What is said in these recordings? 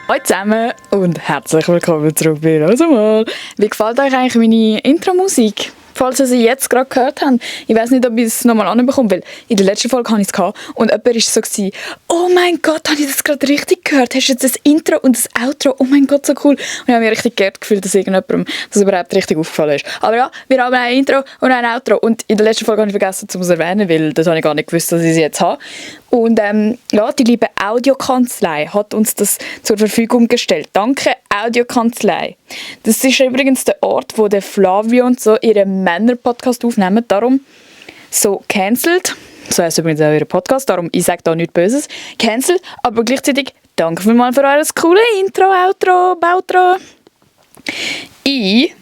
Hallo zusammen und herzlich willkommen zurück bei Rosamal. Wie gefällt euch eigentlich meine Intro-Musik? Falls ihr sie jetzt gerade gehört habt, ich weiß nicht, ob ich es nochmal anbekomme, weil in der letzten Folge hatte ich es gehabt und jemand war so gewesen, oh mein Gott, habe ich das gerade richtig gehört? Hast du jetzt das Intro und das Outro? Oh mein Gott, so cool. Und ich habe mich richtig geehrt gefühlt, dass irgendjemandem das überhaupt richtig aufgefallen ist. Aber ja, wir haben ein Intro und ein Outro und in der letzten Folge habe ich vergessen zu erwähnen, weil das habe ich gar nicht gewusst, dass ich sie jetzt habe. Und ja, die liebe Audiokanzlei hat uns das zur Verfügung gestellt. Danke, Audiokanzlei. Das ist übrigens der Ort, wo der Flavio und so ihren Männer-Podcast aufnehmen. Darum so cancelled. So heisst übrigens auch ihr Podcast, darum ich sage da nichts Böses. Cancelled, aber gleichzeitig danke vielmals für euer cooles Intro, Outro, Bautro. Ich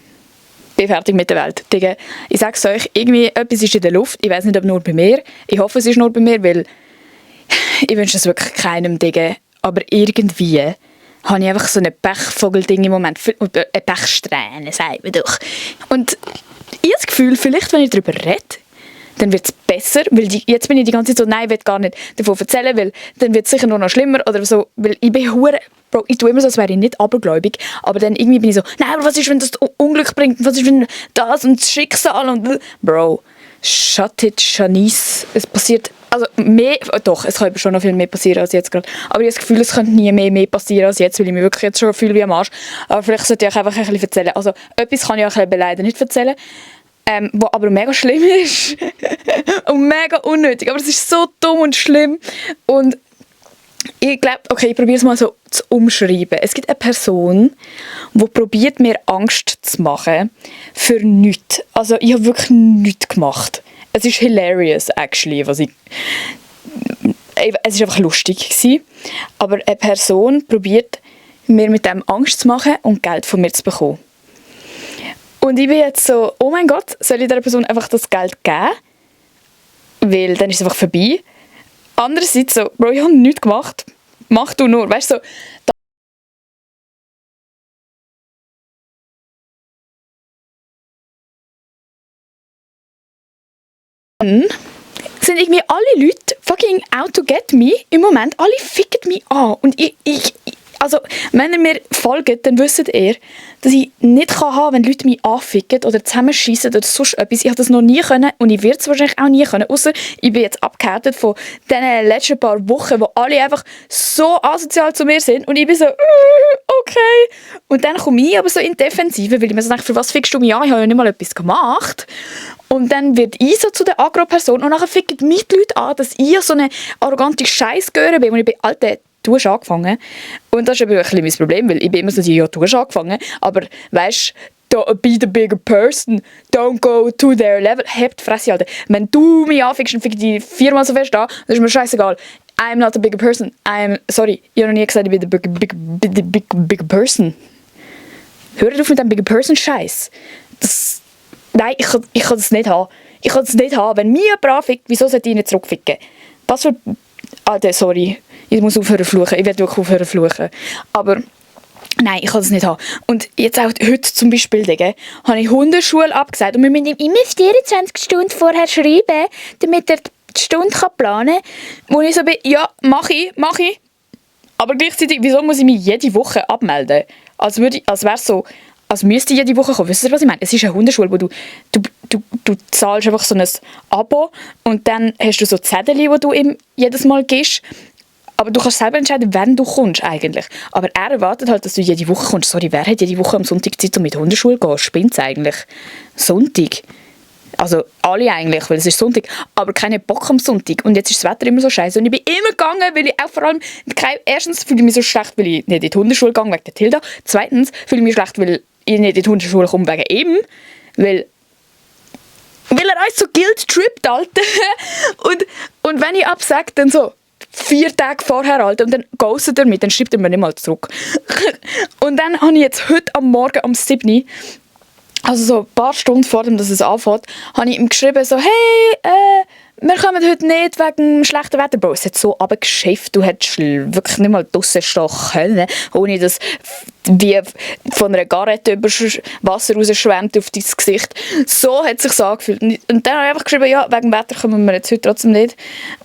bin fertig mit der Welt. Digga, ich sage es euch, irgendwie etwas ist in der Luft. Ich weiß nicht, ob nur bei mir. Ich hoffe, es ist nur bei mir, weil ich wünsche es wirklich keinem, Digga. Aber irgendwie habe ich einfach so ein Pechvogel-Ding im Moment. Eine Pechsträhne, sagt man doch. Und ich habe das Gefühl, vielleicht, wenn ich darüber rede, dann wird es besser. Weil jetzt bin ich die ganze Zeit so, nein, ich will gar nicht davon erzählen, weil dann wird es sicher nur noch schlimmer oder so. Weil ich bin Bro, ich tue immer so, als wäre ich nicht abergläubig. Aber dann irgendwie bin ich so, nein, aber was ist, wenn das Unglück bringt? Was ist, wenn das und das Schicksal und... Bro, shut it, Janice. Es passiert... Also mehr... Doch, es kann schon noch viel mehr passieren als jetzt gerade. Aber ich habe das Gefühl, es könnte nie mehr passieren als jetzt, weil ich mich wirklich jetzt schon fühle wie am Arsch. Aber vielleicht sollte ich euch einfach ein bisschen erzählen. Also etwas kann ich euch leider nicht erzählen. Was aber mega schlimm ist. Und mega unnötig. Aber es ist so dumm und schlimm. Und ich glaube, okay, ich probiere es mal so zu umschreiben. Es gibt eine Person, die probiert, mir Angst zu machen für nichts. Also ich habe wirklich nichts gemacht. Es ist hilarious, actually, was es ist einfach lustig gewesen. Aber eine Person probiert, mir mit dem Angst zu machen und Geld von mir zu bekommen. Und ich bin jetzt so, oh mein Gott, soll ich dieser Person einfach das Geld geben? Weil dann ist es einfach vorbei. Andererseits so, Bro, ich habe nichts gemacht. Mach du nur. Weißt du, so, dann sind irgendwie alle Leute fucking out to get me im Moment. Alle ficken mich an. Und also, wenn ihr mir folgt, dann wisst ihr, dass ich nicht haben kann, wenn Leute mich anficken oder zusammenschiessen oder sonst etwas. Ich habe das noch nie können und ich werde es wahrscheinlich auch nie können. Ausser ich bin jetzt abgehärtet von den letzten paar Wochen, wo alle einfach so asozial zu mir sind und ich bin so, okay. Und dann komme ich aber so in die Defensive, weil ich mir so denke, für was fickst du mich an? Ich habe ja nicht mal etwas gemacht. Und dann wird ich so zu der Agro-Person und nachher ficken mich die Leute an, dass ich so eine arrogante Scheissgöre bin und ich bin, Alter, du hast angefangen. Und das ist aber ein bisschen mein Problem, weil ich bin immer so, ja, du hast angefangen, aber weißt du, be the bigger person, don't go to their level. Hebt die Fresse, Alter. Wenn du mich anfickst, dann fick ich dich viermal so fest an, das ist mir scheißegal. I'm not a bigger person. Sorry, ich habe noch nie gesagt, ich bin the bigger person. Hört auf mit dem bigger person Scheiß. Nein, ich kann das nicht haben. Ich kann das nicht haben. Wenn mich jemand anfickt, wieso sollte ich nicht zurückficken? Was für... Alter, sorry. Ich muss aufhören zu fluchen. Ich werde wirklich aufhören zu fluchen. Aber nein, ich kann das nicht haben. Und jetzt auch heute zum Beispiel, Digga, habe ich Hundeschule abgesagt. Und wir müssen immer 24 Stunden vorher schreiben, damit er die Stunde planen kann. Wo ich so bin, ja, mach ich. Aber gleichzeitig, wieso muss ich mich jede Woche abmelden? Als wäre es so... Als müsste ich jede Woche kommen. Wisst ihr, was ich meine? Es ist eine Hundeschule, wo du zahlst einfach so ein Abo und dann hast du so Zettel, die du ihm jedes Mal gibst. Aber du kannst selber entscheiden, wann du kommst eigentlich. Aber er erwartet halt, dass du jede Woche kommst. Sorry, wer hat jede Woche am Sonntag Zeit, um mit Hundeschule zu gehen? Spinnt's eigentlich? Sonntag? Also alle eigentlich, weil es ist Sonntag. Aber keinen Bock am Sonntag. Und jetzt ist das Wetter immer so scheiße. Und ich bin immer gegangen, weil ich auch vor allem... Erstens fühle ich mich so schlecht, weil ich nicht in die Hundeschule gehe, wegen der Tilda. Zweitens fühle ich mich schlecht, weil ich nicht in die Hundeschule komme, wegen ihm. Weil er uns so guilt-trippt, Alter. Und wenn ich absage, dann so 4 Tage vorher, Alter, und dann ghostet er mich, dann schreibt er mir nicht mal zurück. Und dann habe ich jetzt heute am Morgen um 7 Uhr, also so ein paar Stunden vor dem, dass es anfängt, habe ich ihm geschrieben, so, hey, wir kommen heute nicht wegen schlechten Wetter. Bro, es hat so runtergeschifft, du hättest wirklich nicht mal draussen stehen können, ohne dass wie von einer Garette über Wasser rausschwemmt auf dein Gesicht. So hat es sich angefühlt. Und dann habe ich einfach geschrieben, ja, wegen Wetter kommen wir jetzt heute trotzdem nicht.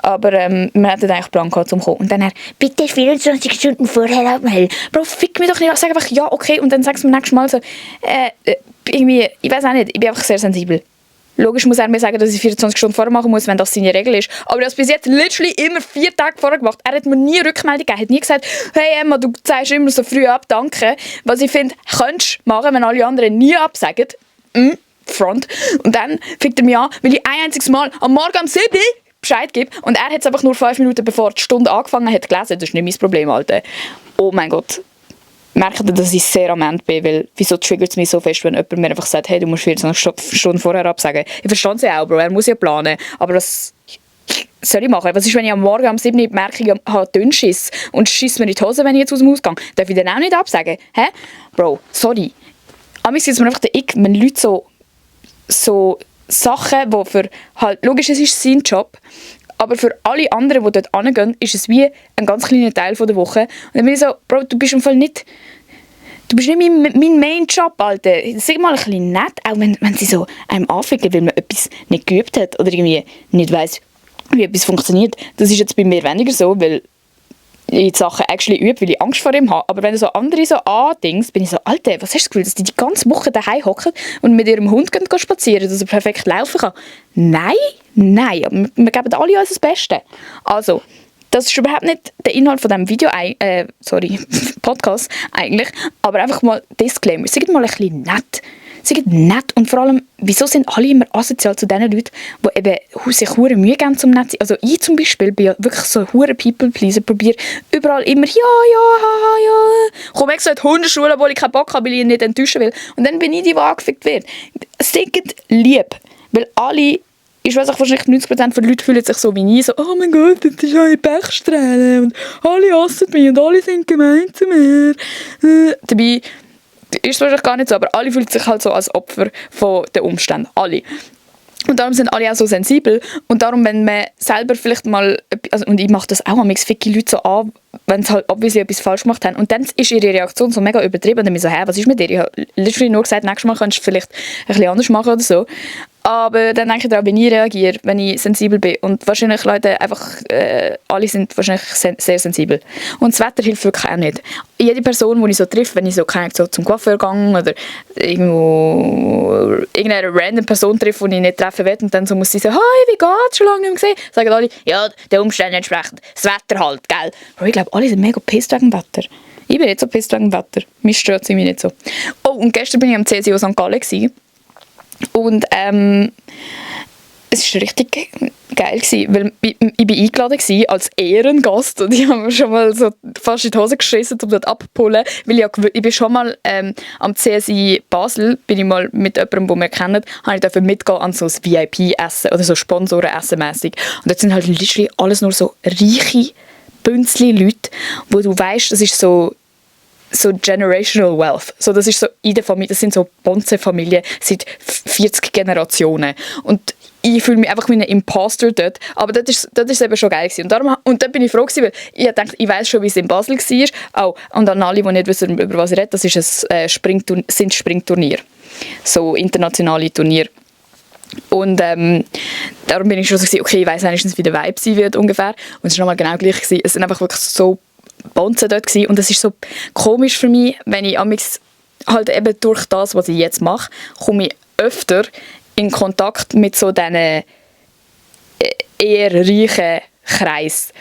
Aber wir hatten eigentlich Plan gehabt, um zu kommen. Und dann bitte 24 Stunden vorher abmelden. Bro, fick mich doch nicht. Sag einfach ja, okay. Und dann sagst du mir nächstes Mal so, irgendwie, ich weiß auch nicht, ich bin einfach sehr sensibel. Logisch muss er mir sagen, dass ich 24 Stunden vorher machen muss, wenn das seine Regel ist. Aber er hat es bis jetzt literally immer 4 Tage vorher gemacht. Er hat mir nie Rückmeldung gegeben. Er hat nie gesagt, hey Emma, du zeigst immer so früh ab, danke. Was ich finde, könntest du machen, wenn alle anderen nie absagen. Front. Und dann fickt er mich an, weil ich ein einziges Mal am Morgen um 7 Uhr Bescheid gebe. Und er hat es einfach nur 5 Minuten bevor die Stunde angefangen hat gelesen. Das ist nicht mein Problem, Alter. Oh mein Gott. Merkt ihr, dass ich sehr am Ende bin, weil wieso triggert es mich so fest, wenn jemand mir einfach sagt, hey, du musst 24 Stunden vorher absagen. Ich verstehe es ja auch, Bro, er muss ja planen, aber das soll ich machen? Was ist, wenn ich am Morgen um 7 Uhr merke, ich habe Dünnschiss und schiss mir in die Hose, wenn ich jetzt aus dem Haus gehe? Darf ich dann auch nicht absagen? Hä? Bro, sorry. Amigs ist mir einfach der Ick, wenn Leute so Sachen, die für halt, logisch, es ist sein Job, aber für alle anderen, die dort hingehen, ist es wie ein ganz kleiner Teil von der Woche. Und dann bin ich so, Bro, du bist im Fall nicht... Du bist nicht mein Main-Job, Alter. Sag mal ein bisschen nett, auch wenn sie so einem anficken, weil man etwas nicht geübt hat oder irgendwie nicht weiss, wie etwas funktioniert. Das ist jetzt bei mir weniger so, weil ich die Sachen actually übe, weil ich Angst vor ihm habe. Aber wenn so andere so andings, bin ich so, Alter, was hast du das Gefühl, dass die ganze Woche daheim hocken und mit ihrem Hund gehen spazieren, dass er perfekt laufen kann? Nein. Wir geben alle uns das Beste. Also, das ist überhaupt nicht der Inhalt von diesem Video, Podcast eigentlich, aber einfach mal Disclaimer. Seid mal ein bisschen nett. Seid nett und vor allem, wieso sind alle immer asozial zu den Leuten, die eben sich hure Mühe geben zum nett sein? Also ich zum Beispiel bin ja wirklich so hure People-Pleaser, probiere überall immer ja. Komm extra in die Hundeschule, wo ich keinen Bock habe, weil ich ihn nicht enttäuschen will. Und dann bin ich die, die angefickt wird. Seid lieb, weil alle... Ich weiß auch, wahrscheinlich 90% der Leute fühlen sich so wie ich, so, oh mein Gott, das ist eine Pechsträhne und alle hassen mich und alle sind gemein zu mir. Dabei ist es wahrscheinlich gar nicht so, aber alle fühlen sich halt so als Opfer von den Umständen. Alle. Und darum sind alle auch so sensibel. Und darum, wenn man selber vielleicht mal, also, und ich mache das auch, manchmal ficke Leute so an, wenn sie halt obviously etwas falsch gemacht haben. Und dann ist ihre Reaktion so mega übertrieben. Und dann bin ich so, hä, was ist mit dir? Ich habe literally nur gesagt, nächstes Mal könntest du vielleicht ein bisschen anders machen oder so. Aber dann denke ich daran, wie ich reagiere, wenn ich sensibel bin. Und wahrscheinlich Leute einfach, alle sind wahrscheinlich sehr sensibel. Und das Wetter hilft wirklich auch nicht. Jede Person, die ich so treffe, wenn ich so, so zum Coiffeur gehe oder irgendwo irgendeine random Person treffe, die ich nicht treffen will, und dann so muss sie sagen, «Hi, wie geht's? Schon lange nicht mehr gesehen?» Sagen alle, «Ja, den Umständen entsprechend. Das Wetter halt, gell?» Aber ich glaube, alle sind mega pissed wegen dem Wetter. Ich bin nicht so pissed wegen dem Wetter. Mich stört es irgendwie nicht so. Oh, und gestern bin ich am CSIO St. Gallen gewesen. Und es war richtig geil gewesen, weil ich bin eingeladen gewesen als Ehrengast und ich habe mir schon mal so fast in die Hose geschissen, um dort abzuholen, weil ich bin schon mal am CSI Basel, bin ich mal mit jemandem, den wir kennen, habe ich dafür mitgehen an so ein VIP-Essen oder so Sponsoren-Essen mässig. Und dort sind halt literally alles nur so reiche Bünzli-Leute, wo du weißt, das ist so generational wealth. So, das ist so in der Familie, das sind so Bonze-Familien seit 40 Generationen. Und ich fühle mich einfach wie ein Imposter dort. Aber das ist eben schon geil gewesen. Und dann bin ich froh gewesen, weil ich dachte, ich weiss schon, wie es in Basel war. Oh, und an alle, die nicht wissen, über was ich rede, das ist sind Springturnier. So internationale Turnier. Und darum bin ich schon so gewesen, okay, ich weiss wenigstens, wie der Vibe sein wird ungefähr. Und es war nochmal genau gleich gewesen. Es sind einfach wirklich so Bonzen dort gewesen. Und es ist so komisch für mich, wenn ich amigs halt eben durch das, was ich jetzt mache, komme ich öfter in Kontakt mit so diesen eher reichen Kreis.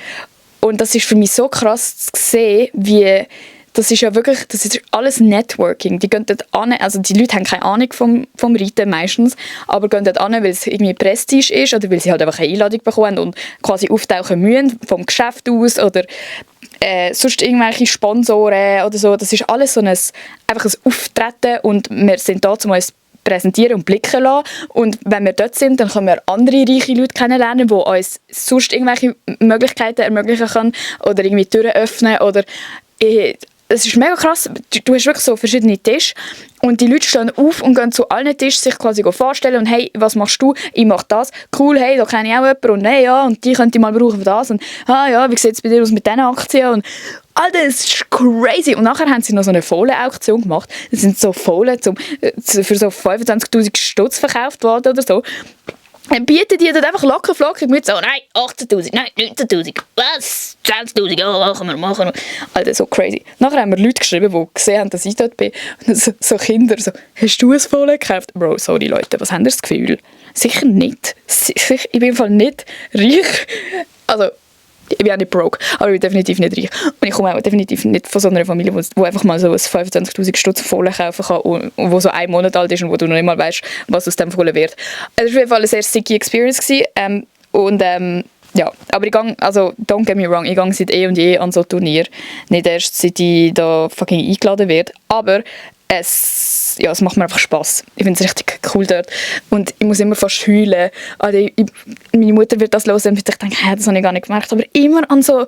Und das ist für mich so krass zu sehen, wie das ist ja wirklich, das ist alles Networking. Die gehen dort an, also die Leute haben keine Ahnung vom Reiten meistens, aber gehen dort an, weil es irgendwie Prestige ist oder weil sie halt einfach eine Einladung bekommen und quasi auftauchen müssen vom Geschäft aus oder sonst irgendwelche Sponsoren oder so. Das ist alles so einfach ein Auftreten und wir sind da, um uns präsentieren und blicken lassen. Und wenn wir dort sind, dann können wir andere reiche Leute kennenlernen, die uns sonst irgendwelche Möglichkeiten ermöglichen können oder irgendwie Türen öffnen oder es ist mega krass, du hast wirklich so verschiedene Tische und die Leute stehen auf und gehen zu allen Tischen sich quasi vorstellen und hey, was machst du? Ich mache das. Cool, hey, da kenne ich auch jemanden und hey, ja, und die könnte ich mal brauchen für das und ja, wie sieht es bei dir aus mit diesen Aktien? Und Alter, das ist crazy. Und nachher haben sie noch so eine Fohlen-Auktion gemacht. Das sind so Fohlen für so 25'000 Stutz verkauft worden oder so. Dann bieten die dort einfach locker flockig mit so, nein, 18'000, nein, 19'000, was, 20'000, ja, machen wir. Alter, so crazy. Nachher haben wir Leute geschrieben, die gesehen haben, dass ich dort bin. Und so Kinder, so, hast du ein Fohlen gekauft? Bro, sorry Leute, was haben ihr das Gefühl? Sicher nicht. Ich bin im Fall nicht reich. Also, ich bin auch nicht broke, aber ich bin definitiv nicht reich. Und ich komme auch definitiv nicht von so einer Familie, die einfach mal so ein 25'000 Stutz Fohlen kaufen kann und wo so 1 Monat alt ist und wo du noch nicht mal weißt, was aus dem Fohlen wird. Es war auf jeden Fall eine sehr sicky Experience gewesen. Ja, aber ich gehe, also don't get me wrong, ich gehe seit und je an so Turnier. Nicht erst, seit ich da fucking eingeladen werde, aber es macht mir einfach Spass. Ich finde es richtig cool dort. Und ich muss immer fast heulen. Also meine Mutter wird das hören und ich denke, das habe ich gar nicht gemerkt. Aber immer an so, ich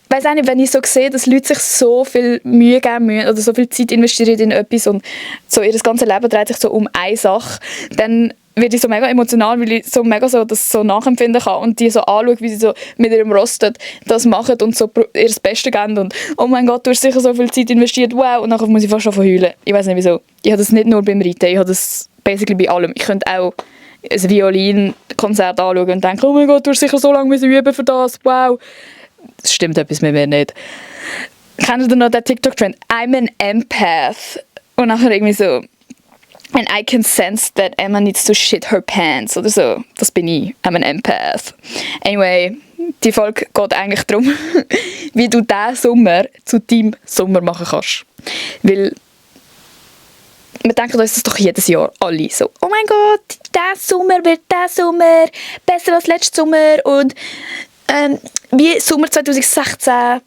weiss auch nicht, wenn ich so sehe, dass Leute sich so viel Mühe geben müssen oder so viel Zeit investieren in etwas und so ihr ganzes Leben dreht sich so um eine Sache, dann werde ich so mega emotional, weil ich so mega so das so nachempfinden kann und die so anschaue, wie sie so mit ihrem Rostet das machen und so ihr Bestes geben und oh mein Gott, du hast sicher so viel Zeit investiert, wow, und nachher muss ich fast schon heulen. Ich weiß nicht wieso. Ich habe das nicht nur beim Reiten, ich habe das basically bei allem. Ich könnte auch ein Violinkonzert anschauen und denken, oh mein Gott, du hast sicher so lange üben für das, wow. Das stimmt etwas mit mir nicht. Kennt ihr noch den TikTok-Trend? I'm an empath. Und nachher irgendwie so, and I can sense that Emma needs to shit her pants. Oder so. Das bin ich. I'm an empath. Anyway, die Folge geht eigentlich darum, wie du diesen Sommer zu deinem Sommer machen kannst. Weil wir denken uns das doch jedes Jahr alle so. Oh mein Gott, dieser Sommer wird dieser Sommer besser als letzten Sommer. Und wie Sommer 2016.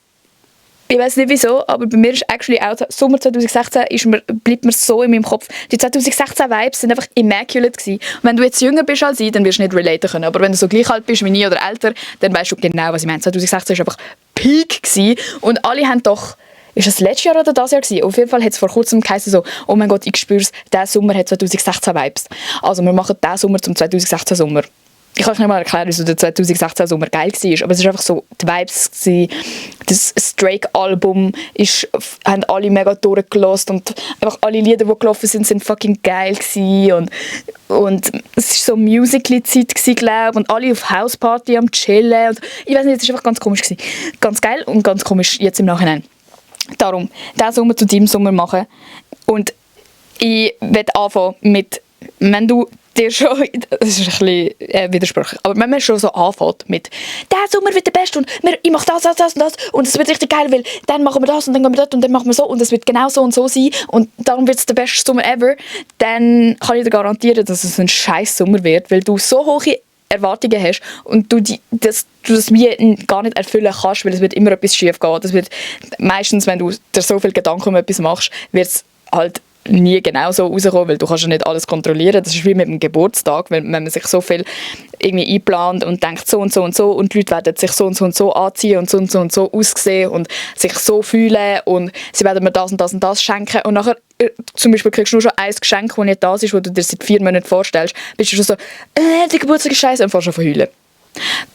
Ich weiß nicht wieso, aber bei mir ist actually auch Sommer 2016 bleibt mir so in meinem Kopf. Die 2016-Vibes sind einfach immaculate gewesen. Und wenn du jetzt jünger bist als ich, dann wirst du nicht relaten können. Aber wenn du so gleich alt bist wie ich oder älter, dann weißt du genau, was ich meine. 2016 war einfach Peak gewesen. Und alle haben doch, ist das letztes Jahr oder das Jahr gewesen? Auf jeden Fall hat es vor kurzem geheißen so, oh mein Gott, ich spüre es, dieser Sommer hat 2016-Vibes. Also wir machen diesen Sommer zum 2016-Sommer. Ich kann euch nicht mal erklären, wieso der 2016 Sommer geil war, aber es war einfach so die Vibes gewesen. Das Drake-Album haben alle mega durchgelassen und einfach alle Lieder, die gelaufen sind fucking geil gewesen. Und es war so Musical.ly-Zeit gewesen, glaube ich, und alle auf Houseparty am Chillen. Und ich weiß nicht, es war einfach ganz komisch gewesen. Ganz geil und ganz komisch jetzt im Nachhinein. Darum, diesen Sommer zu deinem Sommer machen. Und ich werde anfangen mit, wenn du dir schon, das ist ein bisschen widersprüchlich, aber wenn man schon so anfängt mit «Der Sommer wird der Beste und ich mache das und es wird richtig geil, weil dann machen wir das und dann gehen wir dort und dann machen wir so und es wird genau so und so sein und darum wird es der beste Sommer ever», dann kann ich dir garantieren, dass es ein scheiß Sommer wird, weil du so hohe Erwartungen hast und du das wie gar nicht erfüllen kannst, weil es wird immer etwas schief gehen. Das wird meistens, wenn du dir so viel Gedanken um etwas machst, wird es halt nie genau so rauskommen, weil du kannst ja nicht alles kontrollieren. Das ist wie mit dem Geburtstag, wenn man sich so viel irgendwie einplant und denkt so und so und so und die Leute werden sich so und so anziehen und so aussehen und sich so fühlen und sie werden mir das und das und das schenken und nachher zum Beispiel kriegst du nur schon ein Geschenk, das nicht da ist, das du dir seit 4 Monaten vorstellst, bist du schon so, der Geburtstag ist scheiße und fährst schon von heulen.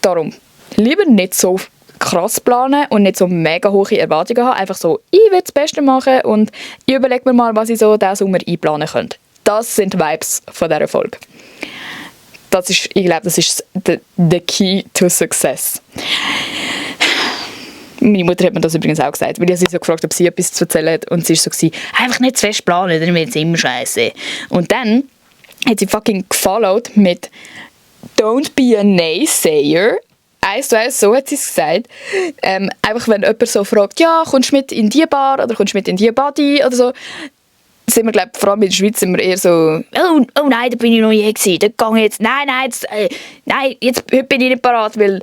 Darum, lieber nicht so krass planen und nicht so mega hohe Erwartungen haben. Einfach so, ich will das Beste machen und ich überlege mir mal, was ich so diesen Sommer einplanen könnte. Das sind die Vibes von dieser Folge. Ich glaube, das ist the key to success. Meine Mutter hat mir das übrigens auch gesagt, weil ich sie so gefragt, ob sie etwas zu erzählen hat und sie war so, einfach nicht zu fest planen, dann wird es immer scheiße. Und dann hat sie fucking gefollowt mit «Don't be a naysayer». 1:1, so hat sie es gesagt. Einfach wenn jemand so fragt, ja, kommst du mit in die Bar oder kommst du mit in die Body oder so, sind wir, glaube vor allem in der Schweiz sind wir eher so, oh nein, da bin ich noch nie gewesen, da gehe ich jetzt, nein, heute bin ich nicht parat, weil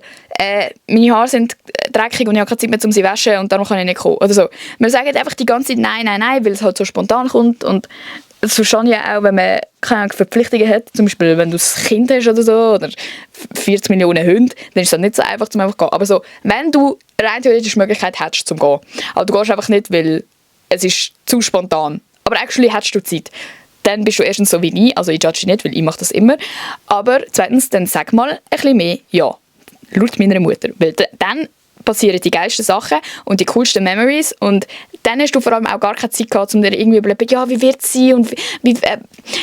meine Haare sind dreckig und ich habe keine Zeit mehr, um sie zu waschen und darum kann ich nicht kommen. Oder so. Wir sagen einfach die ganze Zeit nein, weil es halt so spontan kommt und das verstehe ich auch, wenn man keine Verpflichtungen hat, zum Beispiel wenn du ein Kind hast oder so, oder 40 Millionen Hunde, dann ist es halt nicht so einfach, zum einfach zu gehen. Aber so, wenn du rein theoretisch die Möglichkeit hättest, zum gehen, aber du gehst einfach nicht, weil es ist zu spontan. Aber actually hättest du Zeit. Dann bist du erstens so wie ich, also ich judge dich nicht, weil ich mache das immer. Aber zweitens, dann sag mal ein bisschen mehr Ja. Laut meiner Mutter. Weil dann passieren die geilsten Sachen und die coolsten Memories und dann hast du vor allem auch gar keine Zeit gehabt, um dir irgendwie überlegen, ja, wie wird es sein und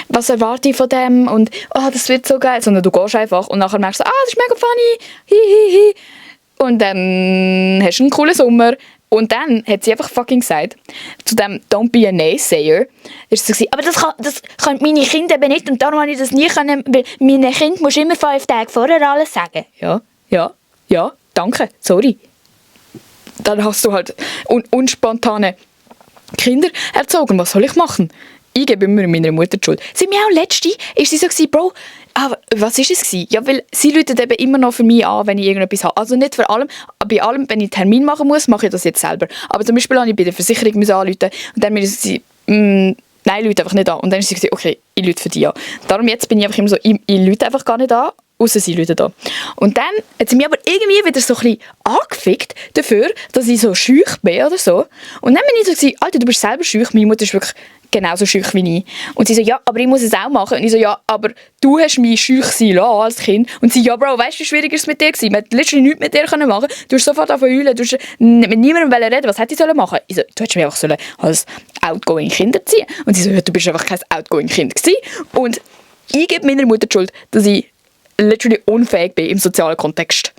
was erwarte ich von dem und oh, das wird so geil, sondern du gehst einfach und nachher merkst du, das ist mega funny, hi. Und dann hast du einen coolen Sommer. Und dann hat sie einfach fucking gesagt, zu dem «Don't be a Naysayer», ist sie gesagt, aber das können meine Kinder eben nicht und darum habe ich das nie können, weil meinen Kind musst du immer 5 Tage vorher alles sagen. Ja, danke, sorry. Dann hast du halt unspontane Kinder erzogen, was soll ich machen? Ich gebe immer meiner Mutter die Schuld. Sie mir auch letzte ist sie so gewesen, Bro, was ist es gewesen? Ja, weil sie läutet eben immer noch für mich an, wenn ich irgendetwas habe. Also nicht für allem, bei allem, wenn ich einen Termin machen muss, mache ich das jetzt selber. Aber zum Beispiel habe ich bei der Versicherung anrufen und dann ist sie nein, Leute einfach nicht an. Und dann ist sie gesagt, okay, ich rufe für dich an. Darum jetzt bin ich einfach immer so, ich rufe einfach gar nicht an, außer sie rufen an. Und dann hat sie mich aber irgendwie wieder so ein bisschen angefickt dafür, dass ich so schüch bin oder so. Und dann bin ich so gesagt, Alter, du bist selber schüch, meine Mutter ist wirklich genauso schüch wie ich. Und sie so, ja, aber ich muss es auch machen. Und ich so, ja, aber du hast mich schüch sein lassen als Kind. Und sie, ja, Bro, weißt du, wie schwierig ist es mit dir gewesen? Man hat letztlich nichts mit dir machen. Du hast sofort angefangen zu heulen, du hast mit niemandem reden. Was hätte ich machen sollen? Ich so, du hättest mich einfach als outgoing Kind erziehen. Und sie so, ja, du bist einfach kein outgoing Kind gewesen. Und ich gebe meiner Mutter die Schuld, dass ich literally unfähig bin im sozialen Kontext.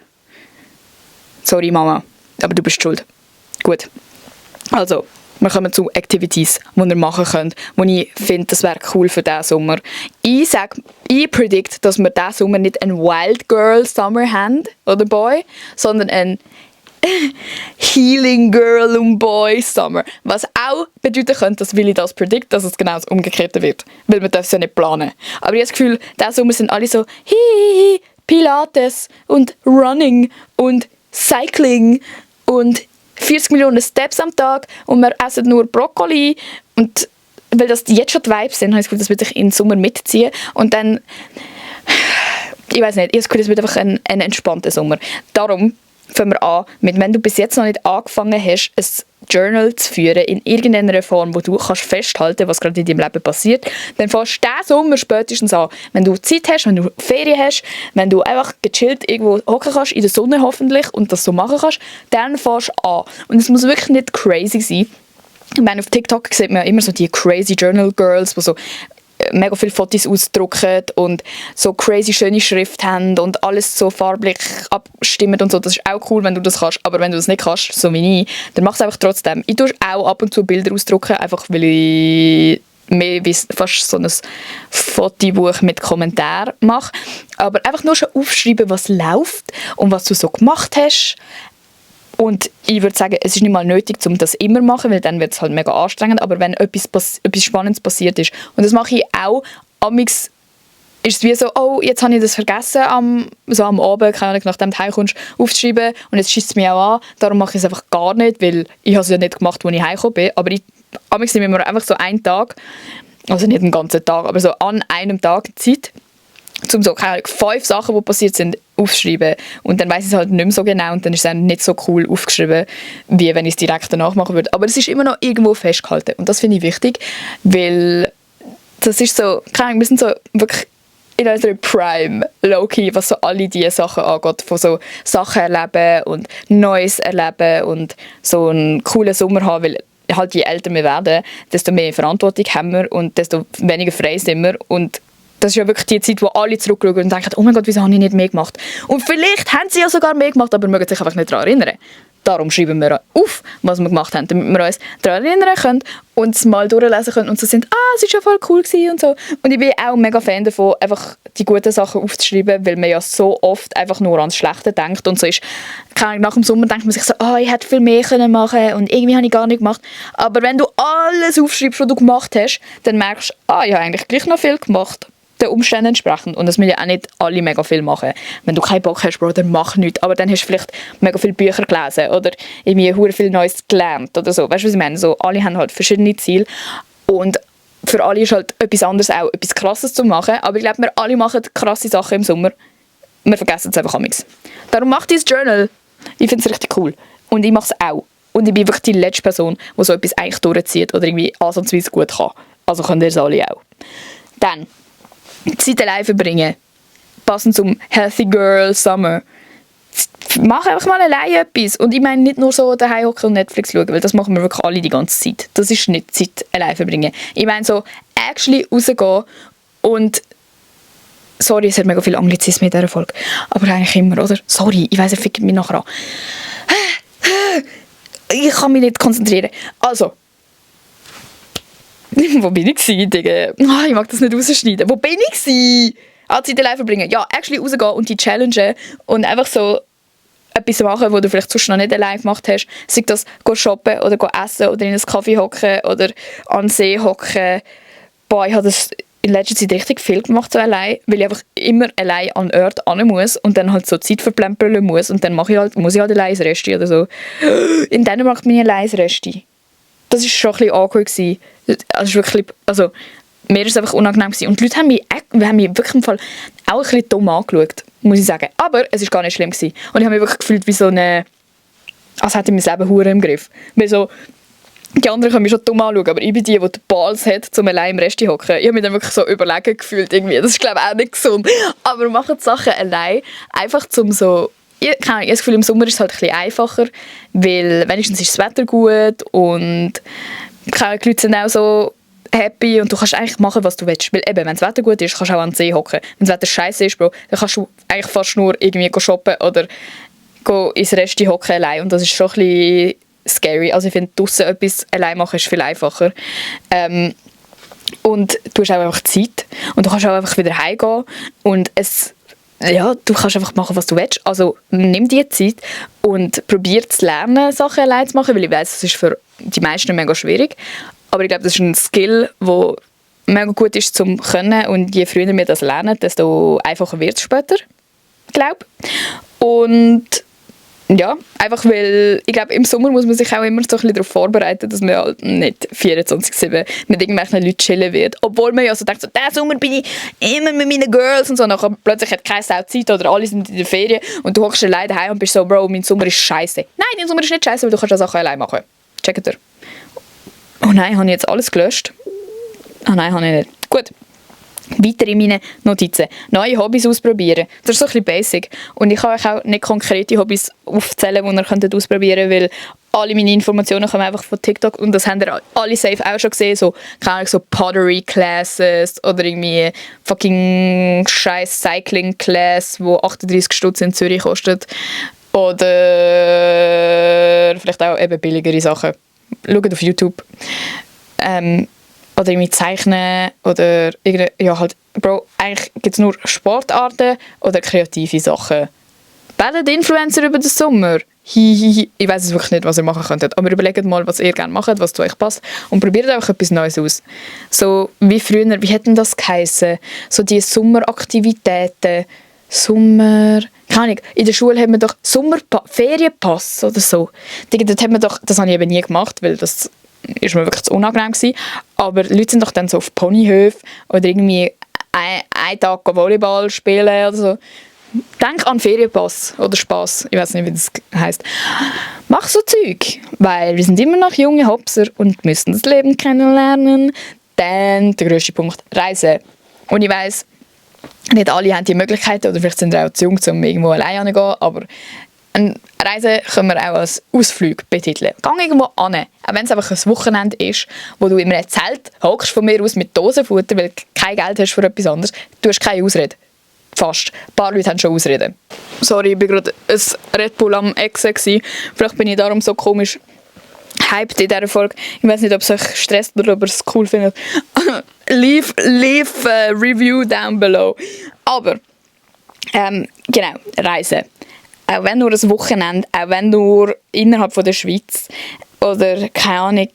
Sorry, Mama, aber du bist schuld. Gut. Also, wir kommen zu Activities, die ihr machen könnt, die ich finde, das wäre cool für diesen Sommer. Ich predict, dass wir diesen Sommer nicht einen Wild Girl Summer haben, oder Boy, sondern einen Healing Girl und Boy Summer. Was auch bedeuten könnte, dass Willi das predict, dass es genau das Umgekehrte wird. Weil man darf es ja nicht planen. Aber ich habe das Gefühl, diesen Sommer sind alle so Hihihi, Pilates und Running und Cycling und 40 Millionen Steps am Tag und wir essen nur Brokkoli. Und weil das jetzt schon die Vibes sind, habe ich das Gefühl, das wird sich in den Sommer mitziehen. Und dann, ich weiß nicht, ich habe das Gefühl, es wird einfach ein entspannter Sommer. Darum fangen wir an, wenn du bis jetzt noch nicht angefangen hast, ein Journal zu führen in irgendeiner Form, wo du kannst festhalten, was gerade in deinem Leben passiert, dann fängst du diesen Sommer spätestens an. Wenn du Zeit hast, wenn du Ferien hast, wenn du einfach gechillt irgendwo hocken kannst, in der Sonne hoffentlich, und das so machen kannst, dann fängst du an. Und es muss wirklich nicht crazy sein. Ich meine, auf TikTok sieht man ja immer so die crazy Journal Girls, die so mega viele Fotos ausdrucken und so crazy schöne Schrift haben und alles so farblich abstimmen und so. Das ist auch cool, wenn du das kannst. Aber wenn du das nicht kannst, so wie ich, dann mach es einfach trotzdem. Ich tue auch ab und zu Bilder ausdrucken, einfach weil ich mehr wie fast so ein Fotobuch mit Kommentaren mache. Aber einfach nur schon aufschreiben, was läuft und was du so gemacht hast. Und ich würde sagen, es ist nicht mal nötig, um das immer zu machen, weil dann wird es halt mega anstrengend. Aber wenn etwas Spannendes passiert ist, und das mache ich auch, amix ist es wie so, oh, jetzt habe ich das vergessen, am Abend, keine Ahnung, nachdem du heimkommst, aufzuschreiben und jetzt schießt es mich auch an. Darum mache ich es einfach gar nicht, weil ich habe es ja nicht gemacht, als ich heimgekommen bin. Aber amix nehme ich mir einfach so einen Tag, also nicht einen ganzen Tag, aber so an einem Tag Zeit, um so 5 Sachen, die passiert sind, aufschreiben. Und dann weiss ich es halt nicht mehr so genau und dann ist es dann nicht so cool aufgeschrieben, wie wenn ich es direkt danach machen würde. Aber es ist immer noch irgendwo festgehalten. Und das finde ich wichtig, weil das ist so, keine Ahnung, wir sind so wirklich in unserer Prime, low-key, was so alle diese Sachen angeht, von so Sachen erleben und Neues erleben und so einen coolen Sommer haben, weil halt je älter wir werden, desto mehr Verantwortung haben wir und desto weniger frei sind wir. Und das ist ja wirklich die Zeit, wo alle zurückschauen und denken, oh mein Gott, wieso habe ich nicht mehr gemacht? Und vielleicht haben sie ja sogar mehr gemacht, aber mögen sich einfach nicht daran erinnern. Darum schreiben wir auf, was wir gemacht haben, damit wir uns daran erinnern können und es mal durchlesen können und so sind, es war ja voll cool gewesen und so. Und ich bin auch mega Fan davon, einfach die guten Sachen aufzuschreiben, weil man ja so oft einfach nur ans Schlechte denkt und so ist, nach dem Sommer denkt man sich so, ich hätte viel mehr können machen und irgendwie habe ich gar nicht gemacht. Aber wenn du alles aufschreibst, was du gemacht hast, dann merkst du, ich habe eigentlich gleich noch viel gemacht. Den Umständen entsprechend. Und das müssen ja auch nicht alle mega viel machen. Wenn du keinen Bock hast, Bro, dann mach nichts. Aber dann hast du vielleicht mega viele Bücher gelesen oder irgendwie hure viel Neues gelernt oder so. Weißt du, was ich meine? So, alle haben halt verschiedene Ziele. Und für alle ist halt etwas anderes auch etwas Krasses zu machen. Aber ich glaube, wir alle machen krasse Sachen im Sommer. Wir vergessen es einfach amigs. Darum mach dein Journal. Ich finde es richtig cool. Und ich mache es auch. Und ich bin wirklich die letzte Person, die so etwas eigentlich durchzieht oder irgendwie ansatzweise gut kann. Also könnt ihr es alle auch. Dann, Zeit allein verbringen. Passend zum Healthy Girl Summer. Mach einfach mal allein etwas. Und ich meine nicht nur so daheim hocken und Netflix schauen, weil das machen wir wirklich alle die ganze Zeit. Das ist nicht Zeit allein verbringen. Ich meine so, actually rausgehen und sorry, es hat mega viel Anglizismen in dieser Folge. Aber eigentlich immer, oder? Sorry, ich weiss, er fickt mich nachher an. Ich kann mich nicht konzentrieren. Also. Wo bin ich Digga? Oh, ich mag das nicht rausschneiden. Wo bin ich Zeit allein verbringen. Ja, actually rausgehen und die challengen und einfach so etwas machen, was du vielleicht sonst noch nicht allein gemacht hast. Sei das shoppen oder essen oder in einen Kaffee hocken oder an den See hocken. Boah, ich habe das in letzter Zeit richtig viel gemacht so allein, weil ich einfach immer allein an Ort hin muss und dann halt so Zeit verplempern muss und dann muss ich halt allein ins Resti oder so. In Dänemark bin ich allein ins Resti. Das war schon ein bisschen awkward gewesen. Also wirklich, also mir war es einfach unangenehm gewesen. Und die Leute haben mich wirklich im Fall auch ein bisschen dumm angeschaut, muss ich sagen. Aber es war gar nicht schlimm gewesen. Und ich habe mich wirklich gefühlt wie so eine, als hätte ich mein Leben hure im Griff. Weil so, die anderen können mich schon dumm anschauen, aber ich bin die Balls hat, um allein im Rest zu hocken. Ich habe mich dann wirklich so überlegen gefühlt irgendwie. Das ist, glaube ich, auch nicht gesund. Aber machen die Sachen allein, einfach zum so... Ich habe das Gefühl, im Sommer ist es halt ein bisschen einfacher, weil wenigstens ist das Wetter gut und die Leute sind auch so happy und du kannst eigentlich machen, was du willst. Weil eben, wenn das Wetter gut ist, kannst du auch an den See hocken. Wenn das Wetter scheiße ist, Bro, dann kannst du eigentlich fast nur irgendwie shoppen oder ins Rest hocken allein. Und das ist schon ein bisschen scary. Also ich finde, draussen etwas allein machen ist viel einfacher. Und du hast auch einfach Zeit und du kannst auch einfach wieder heimgehen und du kannst einfach machen, was du willst. Also nimm dir Zeit und probier zu lernen, Sachen allein zu machen, weil ich weiss, das ist für die meisten mega schwierig. Aber ich glaube, das ist ein Skill, der mega gut ist zum Können und je früher wir das lernen, desto einfacher wird es später, glaube ich. Und ja, einfach weil, ich glaube, im Sommer muss man sich auch immer so ein bisschen darauf vorbereiten, dass man halt nicht 24/7 mit irgendwelchen Leuten chillen wird. Obwohl man ja so denkt, so, diesen Sommer bin ich immer mit meinen Girls und so. Nachher plötzlich hat keine Sau Zeit oder alle sind in der Ferien und du hockst alleine daheim und bist so, Bro, mein Sommer ist scheiße. Nein, dein Sommer ist nicht scheiße, weil du kannst das Sachen allein machen. Checkt ihr? Oh nein, habe ich jetzt alles gelöscht? Ah nein, habe ich nicht. Gut. Weiter in meine Notizen. Neue Hobbys ausprobieren. Das ist so ein bisschen basic. Und ich kann euch auch nicht konkrete Hobbys aufzählen, die ihr ausprobieren könnt, weil alle meine Informationen kommen einfach von TikTok und das haben ihr alle safe auch schon gesehen. So, keine Ahnung, so Pottery Classes oder irgendwie fucking scheiß Cycling Class, wo 38 Stutz in Zürich kostet. Oder vielleicht auch eben billigere Sachen. Schaut auf YouTube. Oder irgendwie zeichnen oder ja halt, Bro, eigentlich gibt es nur Sportarten oder kreative Sachen. Werdet Influencer über den Sommer? Hihihi. Ich weiss es wirklich nicht, was ihr machen könntet, aber überlegt mal, was ihr gerne macht, was zu euch passt und probiert einfach etwas Neues aus. So wie früher, wie hätten das geheissen? So die Sommeraktivitäten, Sommer... Keine Ahnung, in der Schule haben wir doch Ferienpass oder so. Dort haben wir doch, das habe ich eben nie gemacht, weil das ist mir wirklich zu unangenehm gewesen. Aber Leute sind doch dann so auf Ponyhöfen oder irgendwie einen Tag Volleyball spielen oder so. Denk an Ferienpass oder Spass, ich weiß nicht, wie das heisst. Mach so Zeug, weil wir sind immer noch junge Hopser und müssen das Leben kennenlernen. Dann der grösste Punkt, Reisen. Und ich weiss, nicht alle haben die Möglichkeiten oder vielleicht sind sie auch zu jung, um irgendwo alleine zu gehen, aber eine Reise können wir auch als Ausflug betiteln. Geh irgendwo hin, auch wenn es einfach ein Wochenende ist, wo du in einem Zelt hockst von mir aus mit Dosenfutter, weil du kein Geld hast für etwas anderes. Du hast keine Ausrede. Fast. Ein paar Leute haben schon Ausreden. Sorry, ich war gerade ein Red Bull am Exen. Vielleicht bin ich darum so komisch hyped in dieser Folge. Ich weiß nicht, ob es euch stresst oder ob ihr es cool findet. leave Review down below. Aber, genau, Reisen. Auch wenn nur ein Wochenende, auch wenn nur innerhalb von der Schweiz oder, keine Ahnung,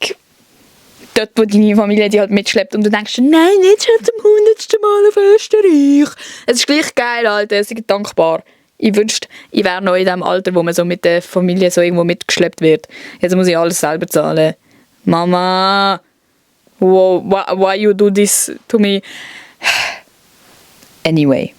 dort, wo deine Familie die halt mitschleppt und du denkst, nein, jetzt schon zum 100. Mal auf Österreich. Es ist gleich geil, Alter, ich bin dankbar. Ich wünschte, ich wäre noch in dem Alter, wo man so mit der Familie so irgendwo mitgeschleppt wird. Jetzt muss ich alles selber zahlen. Mama, why you do this to me? Anyway.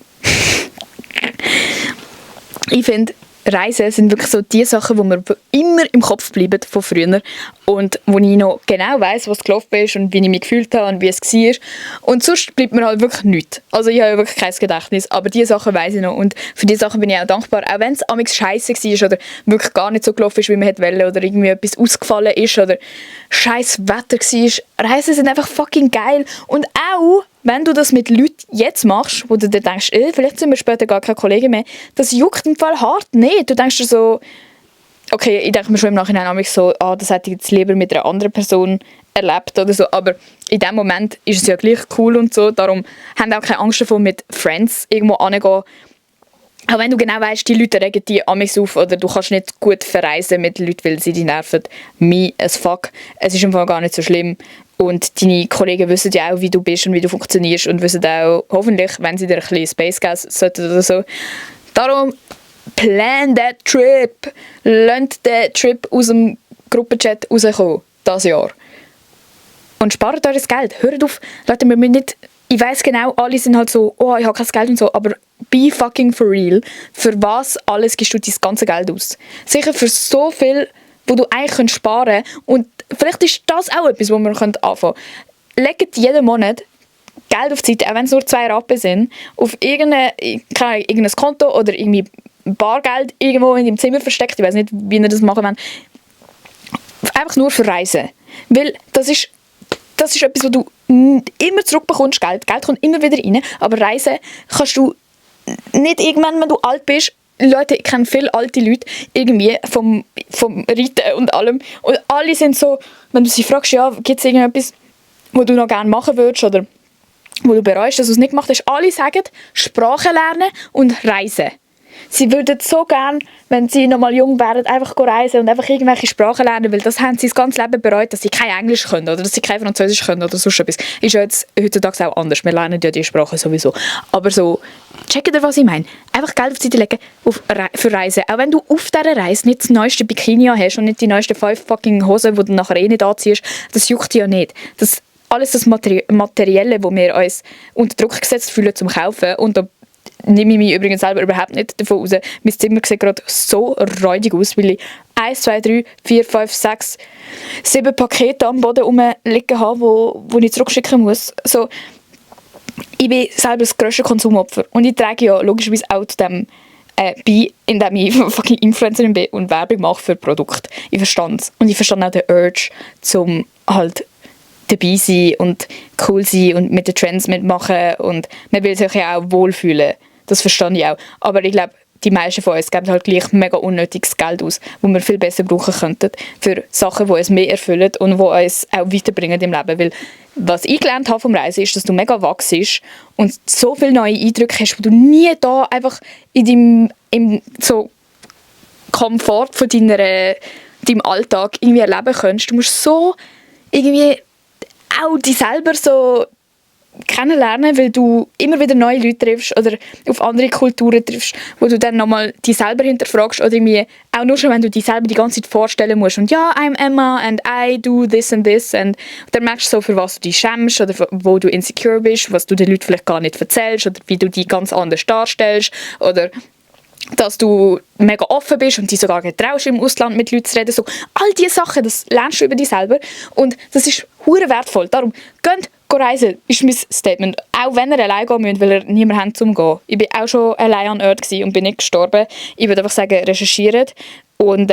Ich finde, Reisen sind wirklich so die Sachen, die mir immer im Kopf bleiben von früher und wo ich noch genau weiss, was gelaufen ist und wie ich mich gefühlt habe und wie es war. Und sonst bleibt mir halt wirklich nichts. Also ich habe ja wirklich kein Gedächtnis, aber diese Sachen weiss ich noch und für diese Sachen bin ich auch dankbar. Auch wenn es amigs scheisse war oder wirklich gar nicht so gelaufen ist, wie man wollte oder irgendwie etwas ausgefallen ist oder scheiß Wetter war. Reisen sind einfach fucking geil und auch wenn du das mit Leuten jetzt machst, wo du dir denkst, vielleicht sind wir später gar keine Kollegen mehr, das juckt im Fall hart nicht. Du denkst dir so, okay, ich denke mir schon im Nachhinein so, das hätte ich jetzt lieber mit einer anderen Person erlebt oder so, aber in dem Moment ist es ja gleich cool und so, darum haben auch keine Angst davor, mit Friends irgendwo hinzugehen. Auch wenn du genau weißt, die Leute regen dich amigs auf oder du kannst nicht gut verreisen mit Leuten, weil sie dich nerven. Me as fuck. Es ist im Fall gar nicht so schlimm. Und deine Kollegen wissen ja auch, wie du bist und wie du funktionierst und wissen auch, hoffentlich, wenn sie dir ein bisschen Space geben sollten oder so. Darum, plan that trip. Lasst den Trip aus dem Gruppenchat rauskommen, dieses Jahr. Und spart euch das Geld. Hört auf, Leute, wir müssen nicht... Ich weiss genau, alle sind halt so, oh, ich habe kein Geld und so, aber be fucking for real. Für was alles gibst du dein ganze Geld aus? Sicher für so viel, wo du eigentlich sparen kannst. Und vielleicht ist das auch etwas, wo wir anfangen können. Legt jeden Monat Geld auf die Seite, auch wenn es nur 2 Rappen sind, auf irgendein Konto oder irgendwie Bargeld irgendwo in deinem Zimmer versteckt. Ich weiss nicht, wie ihr das machen wollt. Einfach nur für Reisen. Weil das ist etwas, wo du immer zurückbekommst, Geld. Geld kommt immer wieder rein, aber Reisen kannst du nicht irgendwann, wenn du alt bist. Leute, ich kenne viele alte Leute, irgendwie vom Reiten und allem. Und alle sind so, wenn du sie fragst, ja, gibt es irgendetwas, was du noch gerne machen würdest oder wo du bereust, dass du es nicht gemacht hast, alle sagen, Sprache lernen und reisen. Sie würden so gerne, wenn sie noch mal jung wären, einfach reisen und einfach irgendwelche Sprachen lernen, weil das haben sie das ganze Leben bereut, dass sie kein Englisch können oder dass sie kein Französisch können oder sonst etwas. Ist ja jetzt heutzutage auch anders. Wir lernen ja die Sprache sowieso. Aber so, checkt ihr, was ich meine? Einfach Geld auf die Seite legen für Reisen. Auch wenn du auf dieser Reise nicht das neueste Bikini hast und nicht die neuesten 5 fucking Hosen, die du nachher nicht anziehst, das juckt dich ja nicht. Alles das Materielle, wo wir uns unter Druck gesetzt fühlen zum Kaufen, und da nehme ich mich übrigens selber überhaupt nicht davon raus. Mein Zimmer sieht gerade so räudig aus, weil ich 1, 2, 3, 4, 5, 6, 7 Pakete am Boden rumliegen habe, wo ich zurückschicken muss. So, ich bin selber das grösste Konsumopfer. Und ich trage ja logischerweise auch zu dem bei, indem ich fucking Influencerin bin und Werbung mache für Produkte. Ich verstehe es. Und ich verstehe auch den Urge, zum halt dabei sein und cool sein und mit den Trends mitmachen. Und man will sich ja auch wohlfühlen. Das verstehe ich auch. Aber ich glaube, die meisten von uns geben halt gleich mega unnötiges Geld aus, das wir viel besser brauchen könnten für Sachen, die uns mehr erfüllen und die uns auch weiterbringen im Leben. Weil was ich gelernt habe vom Reisen ist, dass du mega wachst und so viele neue Eindrücke hast, wo du nie da einfach in deinem so Komfort von deinem Alltag irgendwie erleben kannst. Du musst so irgendwie auch dich selber so kennenlernen, weil du immer wieder neue Leute triffst oder auf andere Kulturen triffst, wo du dann nochmal dich selber hinterfragst oder irgendwie auch nur schon, wenn du dich selber die ganze Zeit vorstellen musst und ja, I'm Emma and I do this and this und dann merkst du so, für was du dich schämst oder wo du insecure bist, was du den Leuten vielleicht gar nicht erzählst oder wie du dich ganz anders darstellst oder dass du mega offen bist und dich sogar getraust, im Ausland mit Leuten zu reden. So, all diese Sachen, das lernst du über dich selber und das ist hure wertvoll. Darum, geht reisen, ist mein Statement. Auch wenn ihr allein gehen müsst, weil ihr niemanden habt zum Gehen. Ich war auch schon allein an Ort und bin nicht gestorben. Ich würde einfach sagen, recherchiert und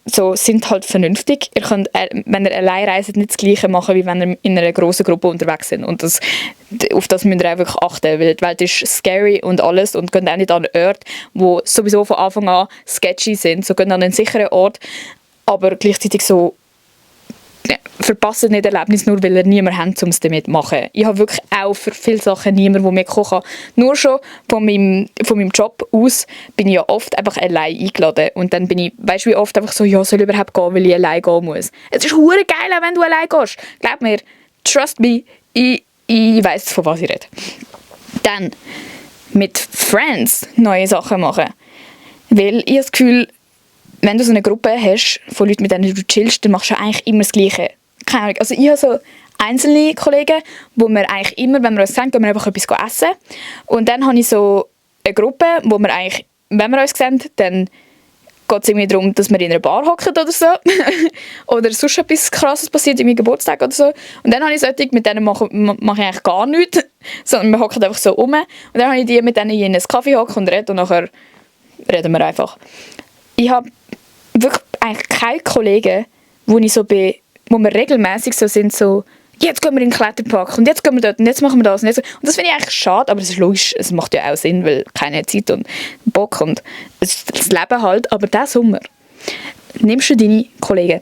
so, sind halt vernünftig. Ihr könnt, wenn ihr allein reist, nicht das Gleiche machen, wie wenn ihr in einer grossen Gruppe unterwegs seid. Und auf das müsst ihr auch wirklich achten, weil die Welt ist scary und alles und geht auch nicht an einen Ort, die sowieso von Anfang an sketchy sind. So, geht an einen sicheren Ort, aber gleichzeitig so verpasst nicht Erlebnis, nur weil ihr niemanden habt, um es damit zu machen. Ich habe wirklich auch für viele Sachen niemanden, der mitkommen kann. Nur schon von meinem Job aus bin ich ja oft einfach allein eingeladen. Und dann bin ich, weißt du, wie oft einfach so, ja, soll ich überhaupt gehen, weil ich allein gehen muss. Es ist hure geil, auch wenn du allein gehst. Glaub mir, trust me, ich weiss, von was ich rede. Dann mit Friends neue Sachen machen. Weil ich habe das Gefühl, wenn du so eine Gruppe hast von Leuten, mit denen du chillst, dann machst du eigentlich immer das Gleiche. Keine Ahnung. Also ich habe so einzelne Kollegen, wo wir eigentlich immer, wenn wir uns sehen, gehen wir einfach etwas essen. Und dann habe ich so eine Gruppe, wo wir eigentlich, wenn wir uns sehen, dann geht es irgendwie darum, dass wir in einer Bar hocken oder so. Oder sonst etwas Krasses passiert, in meinem Geburtstag oder so. Und dann habe ich solche, mit denen mache ich eigentlich gar nichts. Sondern wir hocken einfach so rum. Und dann habe ich die, mit denen ich in einen Kaffee hocke und rede. Und nachher reden wir einfach. Ich habe wirklich eigentlich keine Kollegen, wo ich so bin, wo wir regelmäßig so sind, so jetzt gehen wir in den Kletterpark und jetzt gehen wir dort und jetzt machen wir das. Und das finde ich eigentlich schade, aber es ist logisch, es macht ja auch Sinn, weil keine Zeit und Bock und das Leben halt. Aber diesen Sommer nimmst du deine Kollegen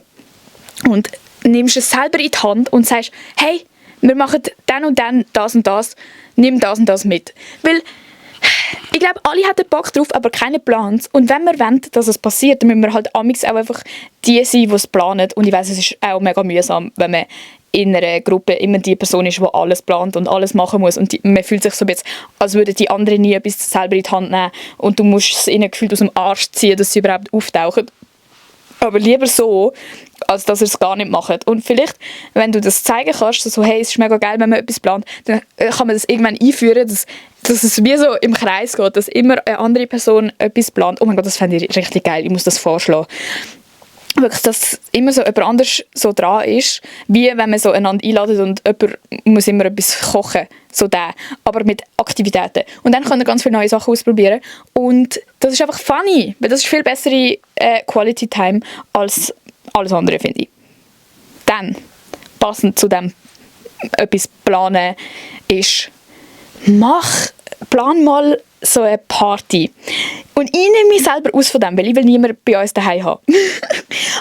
und nimmst es selber in die Hand und sagst, hey, wir machen dann und dann das und das, nimm das und das mit. Weil ich glaube, alle hatten Bock drauf, aber keine Plans. Und wenn wir wollen, dass es passiert, dann müssen wir halt amigs auch einfach die sein, die es planen. Und ich weiss, es ist auch mega mühsam, wenn man in einer Gruppe immer die Person ist, die alles plant und alles machen muss. Und man fühlt sich so ein bisschen, als würden die anderen nie etwas selber in die Hand nehmen. Und du musst es ihnen gefühlt aus dem Arsch ziehen, dass sie überhaupt auftauchen. Aber lieber so, als dass ihr es gar nicht macht. Und vielleicht, wenn du das zeigen kannst, so, hey, es ist mega geil, wenn man etwas plant, dann kann man das irgendwann einführen, dass es wie so im Kreis geht, dass immer eine andere Person etwas plant. Oh mein Gott, das fände ich richtig geil, ich muss das vorschlagen. Wirklich, dass immer so jemand anders so dran ist, wie wenn man so einander einladet und jemand muss immer etwas kochen, so der, aber mit Aktivitäten. Und dann kann er ganz viele neue Sachen ausprobieren und das ist einfach funny, weil das ist viel bessere Quality Time als alles andere, finde ich. Dann, passend zu dem etwas planen, ist, plan mal so eine Party. Und ich nehme mich selber aus von dem, weil ich will niemanden bei uns daheim haben.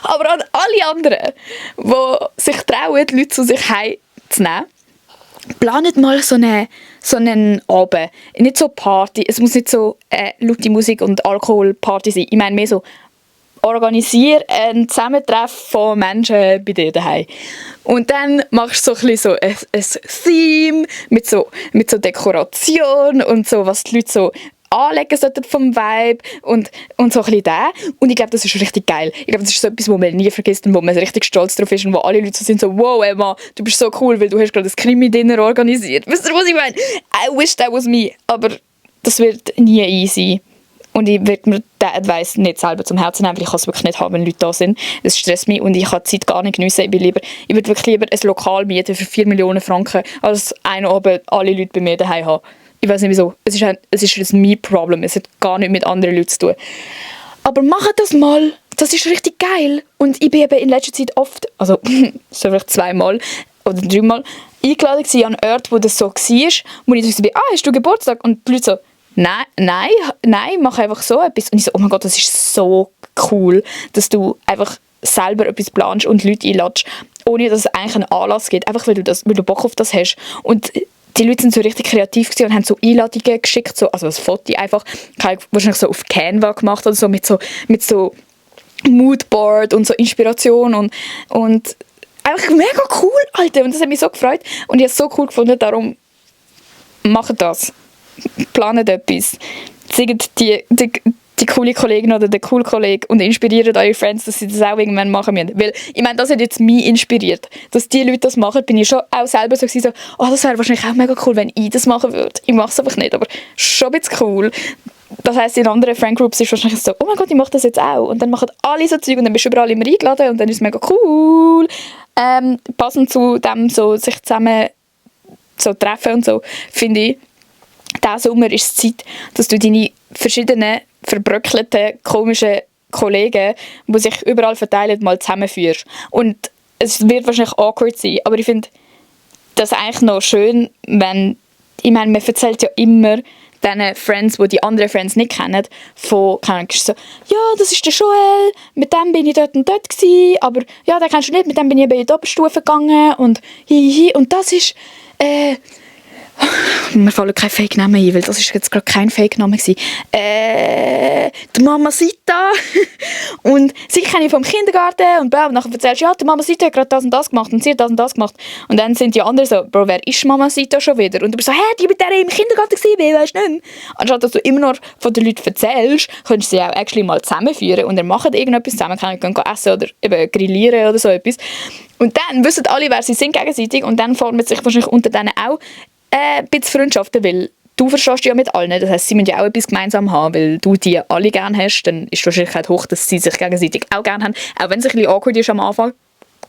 Aber an alle anderen, die sich trauen, die Leute zu sich heimzunehmen, planet mal so einen Abend. Nicht so Party, es muss nicht so laute Musik und Alkoholparty sein. Ich meine mehr so, organisiere ein Zusammentreffen von Menschen bei dir daheim. Und dann machst du so ein Theme mit so Dekoration und so, was die Leute so anlegen sollten vom Vibe und so ein bisschen das. Und ich glaube, das ist richtig geil. Ich glaube, das ist so etwas, wo man nie vergisst und wo man richtig stolz drauf ist und wo alle Leute so sind so, wow, Emma, du bist so cool, weil du hast gerade ein Krimi-Dinner organisiert. Wisst ihr, was ich meine? I wish that was me. Aber das wird nie easy. Und ich würde mir diesen Advice nicht selber zum Herzen nehmen, weil ich kann es wirklich nicht haben, wenn Leute da sind. Das stresst mich und ich kann die Zeit gar nicht geniessen. Ich würde wirklich lieber ein Lokal mieten für 4 Millionen Franken, als einen Abend alle Leute bei mir daheim haben. Ich weiß nicht wieso. Es ist ein Me-Problem. Es hat gar nichts mit anderen Leuten zu tun. Aber macht das mal. Das ist richtig geil. Und ich bin eben in letzter Zeit oft, also so vielleicht 2-mal oder 3-mal, eingeladen gewesen an Orten, wo das so war, wo ich so bin, hast du Geburtstag? Und die Leute so, nein, mach einfach so etwas. Und ich so, oh mein Gott, das ist so cool, dass du einfach selber etwas planst und Leute einladest, ohne dass es eigentlich einen Anlass gibt, einfach weil du Bock auf das hast. Und die Leute sind so richtig kreativ gewesen und haben so Einladungen geschickt, so, also ein Foto einfach, wahrscheinlich so auf Canva gemacht oder so, mit so Moodboard und so Inspiration und einfach mega cool, Alter. Und das hat mich so gefreut und ich habe es so cool gefunden, darum macht das. Planet etwas. Zeigt die coole Kollegin oder den coolen Kollegen und inspiriert eure Friends, dass sie das auch irgendwann machen müssen. Weil, ich meine, das hat jetzt mich inspiriert. Dass die Leute das machen, bin ich schon auch selber so, das wäre wahrscheinlich auch mega cool, wenn ich das machen würde. Ich mache es einfach nicht, aber schon ein bisschen cool. Das heisst, in anderen Friendgroups ist wahrscheinlich so, oh mein Gott, ich mache das jetzt auch. Und dann machen alle so Zeug und dann bist du überall immer eingeladen und dann ist es mega cool. Passend zu dem, so, sich zusammen so treffen und so, finde ich, diesen Sommer ist es Zeit, dass du deine verschiedenen, verbröckelten, komischen Kollegen, die sich überall verteilen, mal zusammenführst. Und es wird wahrscheinlich awkward sein, aber ich finde das eigentlich noch schön, wenn, ich meine, man erzählt ja immer diesen Friends, die die anderen Friends nicht kennen, so, ja, das ist der Joel, mit dem bin ich dort und dort gewesen, aber ja, den kennst du nicht, mit dem bin ich eben in die Oberstufe gegangen und und das ist, mir fallen keine Fake-Namen ein, weil das ist jetzt gerade kein Fake-Name gewesen. Die Mamacita. Und sie kenne ich vom Kindergarten und bla. Und nachher erzählst du, ja, die Mamacita hat gerade das und das gemacht und sie hat das und das gemacht. Und dann sind die anderen so, Bro, wer ist Mamacita schon wieder? Und du bist so, die mit der im Kindergarten war, weißt du nicht? Anstatt dass du immer noch von den Leuten erzählst, könntest du sie auch actually mal zusammenführen und dann machen irgendetwas zusammen, gehen essen oder eben grillieren oder so etwas. Und dann wissen alle, wer sie sind gegenseitig und dann formt sich wahrscheinlich unter denen auch ein bisschen Freundschaften, weil du verstehst dich ja mit allen. Das heisst, sie müssen ja auch etwas gemeinsam haben, weil du die alle gerne hast, dann ist die Wahrscheinlichkeit hoch, dass sie sich gegenseitig auch gerne haben, auch wenn es ein bisschen awkward ist am Anfang.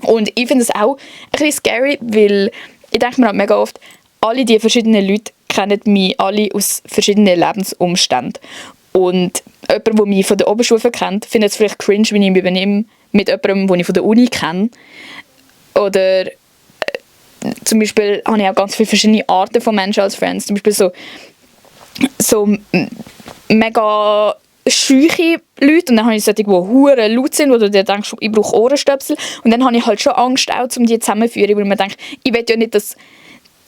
Und ich finde es auch ein bisschen scary, weil ich denke mir halt mega oft, alle die verschiedenen Leute kennen mich alle aus verschiedenen Lebensumständen. Und jemand, der mich von der Oberstufe kennt, findet es vielleicht cringe, wenn ich mich übernehme mit jemandem, den ich von der Uni kenne. Oder zum Beispiel habe ich auch ganz viele verschiedene Arten von Menschen als Friends. Zum Beispiel so mega scheuche Leute und dann habe ich solche, die hure laut sind, wo du dir denkst, ich brauche Ohrenstöpsel. Und dann habe ich halt schon Angst, auch, um die zusammenzuführen, weil man denkt, ich will ja nicht, dass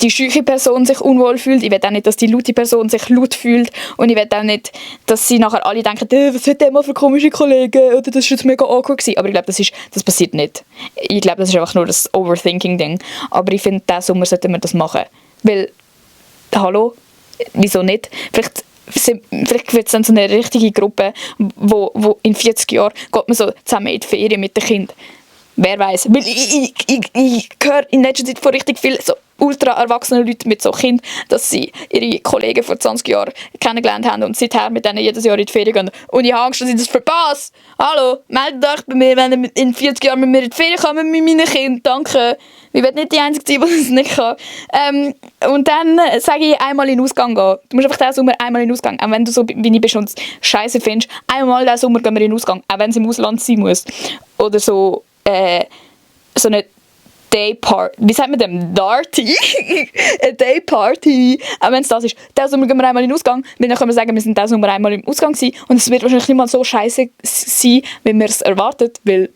die scheuche Person sich unwohl fühlt, ich will auch nicht, dass die laute Person sich laut fühlt und ich will auch nicht, dass sie nachher alle denken, was hat der mal für komische Kollegen oder das war jetzt mega awkward gewesen. Aber ich glaube, das passiert nicht. Ich glaube, das ist einfach nur das Overthinking-Ding. Aber ich finde, diesen Sommer sollten wir das machen. Weil, hallo, wieso nicht? Vielleicht wird es dann so eine richtige Gruppe, wo in 40 Jahren geht man so zusammen in die Ferien mit den Kindern. Wer weiß? Weil ich höre in letzter Zeit von richtig vielen so ultra erwachsenen Leuten mit so Kindern, dass sie ihre Kollegen vor 20 Jahren kennengelernt haben und seither mit denen jedes Jahr in die Ferien gehen. Und ich habe Angst, dass ich das verpasse. Hallo, meldet euch bei mir, wenn ihr in 40 Jahren mit mir in die Ferien kommt mit meinen Kindern. Danke. Ich werde nicht die Einzige sein, die das nicht kann. Und dann sage ich, einmal in den Ausgang gehen. Du musst einfach diesen Sommer einmal in den Ausgang. Auch wenn du so wie ich bist und es scheiße findest, einmal diesen Sommer gehen wir in den Ausgang. Auch wenn es im Ausland sein muss. Oder so eine Dayparty, wie sagt man dem? Darty? Eine Dayparty. Auch wenn es das ist. Diesen Sommer gehen wir einmal in den Ausgang, weil dann können wir sagen, wir sind diesen Sommer einmal im Ausgang gewesen und es wird wahrscheinlich nicht mal so scheiße sein, wie man es erwartet, weil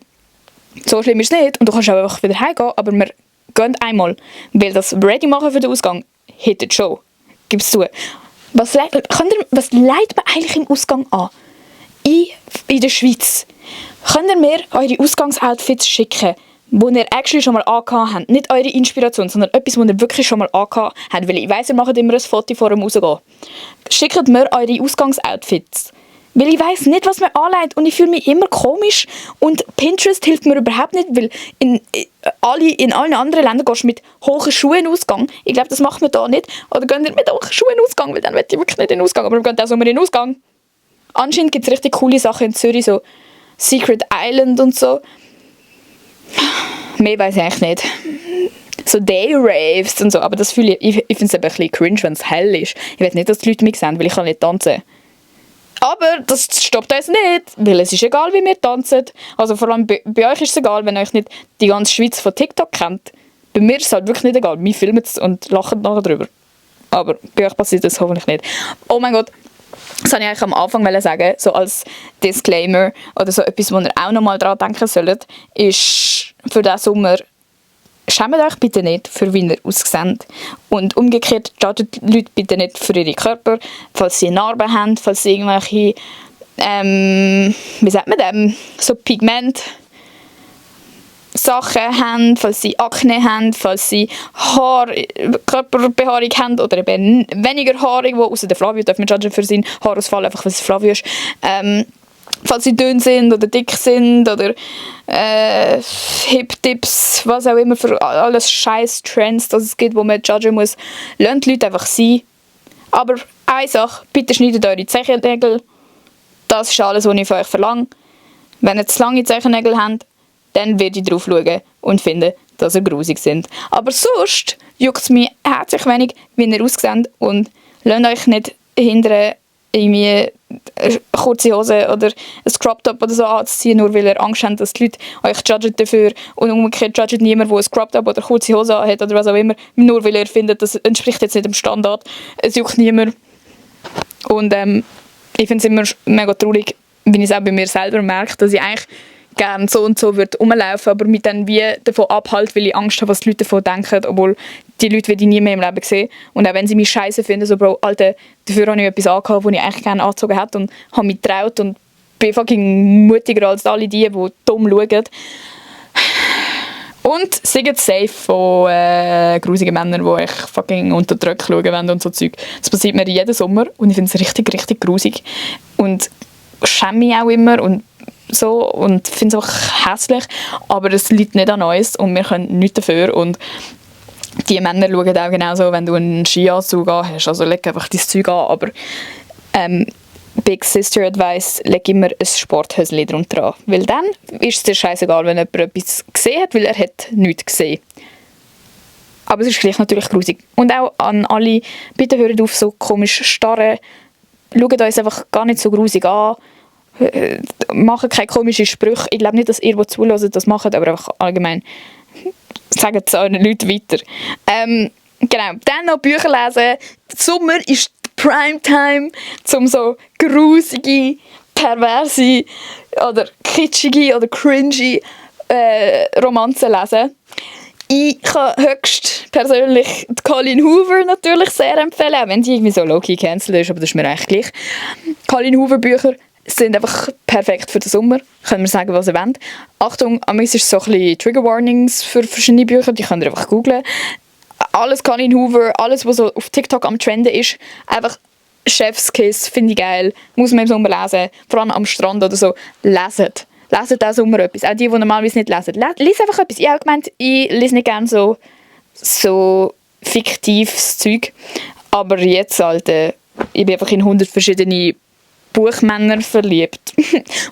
so schlimm ist es nicht und du kannst auch einfach wieder heimgehen, aber wir gehen einmal, weil das Ready machen für den Ausgang hittet schon. Gib es zu. Was leitet man eigentlich im Ausgang an? In der Schweiz. Könnt ihr mir eure Ausgangsoutfits schicken, die ihr actually schon mal angehabt habt? Nicht eure Inspiration, sondern etwas, das ihr wirklich schon mal angehabt habt. Weil ich weiss, ihr macht immer ein Foto vor dem Rausgehen. Schickt mir eure Ausgangsoutfits. Weil ich weiss nicht, was mir anlegt und ich fühle mich immer komisch. Und Pinterest hilft mir überhaupt nicht, weil in allen anderen Ländern gehst du mit hohen Schuhen in den Ausgang. Ich glaube, das macht man da nicht. Oder geht ihr mit hohen Schuhen in den Ausgang, weil dann will ich wirklich nicht in den Ausgang. Aber wir gehen auch immer in den Ausgang. Anscheinend gibt es richtig coole Sachen in Zürich, so Secret Island und so. Mehr weiss ich eigentlich nicht. So Day-Raves und so, aber das fühle ich finde es ein bisschen cringe, wenn es hell ist. Ich will nicht, dass die Leute mich sehen, weil ich kann nicht tanzen. Aber das stoppt uns nicht, weil es ist egal, wie wir tanzen. Also vor allem bei euch ist es egal, wenn ihr euch nicht die ganze Schweiz von TikTok kennt. Bei mir ist es halt wirklich nicht egal. Wir filmen es und lachen nachher drüber. Aber bei euch passiert das hoffentlich nicht. Oh mein Gott. Das wollte ich eigentlich am Anfang sagen, so als Disclaimer oder so etwas, wo ihr auch noch mal daran denken sollt, ist für diesen Sommer, schämt euch bitte nicht, für wie ihr ausseht. Und umgekehrt, judget die Leute bitte nicht für ihre Körper, falls sie Narben haben, falls sie irgendwelche, wie sagt man dem, so Pigment Sachen haben, falls sie Akne haben, falls sie Körperbehaarung haben oder eben weniger haarig, wo außer der Flavio darf man judgen für seinen Haarausfall, einfach weil es Flavio ist. Falls sie dünn sind oder dick sind oder Hip-Tips, was auch immer für alles scheiß Trends, das es gibt, wo man judgen muss, lasst die Leute einfach sein. Aber eine Sache, bitte schneidet eure Zehennägel. Das ist alles, was ich von euch verlange. Wenn ihr zu lange Zehennägel habt, dann werde ich drauf schauen und finden, dass ihr grusig sind. Aber sonst juckt es mich herzlich wenig, wie ihr ausseht und lasst euch nicht hindern, irgendwie eine kurze Hose oder ein Crop-Top oder so anzuziehen, nur weil ihr Angst habt, dass die Leute euch judgen dafür und umgekehrt judget niemand, der ein Crop-Top oder eine kurze Hose hat oder was auch immer, nur weil ihr findet, das entspricht jetzt nicht dem Standard. Es juckt niemand. Und ich finde es immer mega traurig, wenn ich es auch bei mir selber merke, dass ich eigentlich gerne so und so rumlaufen, aber mich dann wie davon abhalte, weil ich Angst habe, was die Leute davon denken, obwohl die Leute will ich nie mehr im Leben sehen. Und auch wenn sie mich scheiße finden, so Bro, Alter, dafür habe ich etwas angehabt, das ich eigentlich gerne angezogen hätte und habe mich getraut und bin fucking mutiger als alle die dumm schauen. Und seid safe von grusigen Männern, die euch fucking unter die Röcke schauen wollen und so Zeug. Das passiert mir jeden Sommer und ich finde es richtig, richtig grusig. Und schäme mich auch immer und so und finde es auch hässlich, aber es liegt nicht an uns und wir können nichts dafür und Die Männer schauen auch genauso, wenn du einen Skianzug hast. Also leg einfach dein Zeug an, aber Big Sister Advice, leg immer ein Sporthöschen drunter an. Weil dann ist es dir scheißegal, wenn jemand etwas gesehen hat, weil er hat nichts gesehen. Aber es ist gleich natürlich grusig. Und auch an alle, bitte hört auf so komisch starren. Schaut uns einfach gar nicht so grusig an. Machen keine komischen Sprüche. Ich glaube nicht, dass ihr, die zuhören, das macht, aber einfach allgemein sagen es euren Leuten weiter. Genau, dann noch Bücher lesen. Sommer ist Primetime, um so grusige, perverse oder kitschige oder cringy Romanzen zu lesen. Ich kann höchst persönlich Colleen Hoover natürlich sehr empfehlen, auch wenn sie irgendwie so low-key cancelled ist, aber das ist mir eigentlich gleich. Colleen Hoover Bücher sind einfach perfekt für den Sommer. Können wir sagen, was ihr wollt. Achtung, am ist es so ein bisschen Trigger Warnings für verschiedene Bücher, die könnt ihr einfach googlen. Alles Colleen Hoover, alles, was so auf TikTok am Trenden ist, einfach Chefskiss, finde ich geil. Muss man im Sommer lesen, vor allem am Strand oder so. Leset auch Sommer etwas. Auch die normalerweise nicht lesen. Lies einfach etwas. Ich habe gemeint, ich lese nicht gerne so fiktives Zeug. Aber jetzt, Alter, ich bin einfach in 100 verschiedene Buchmänner verliebt.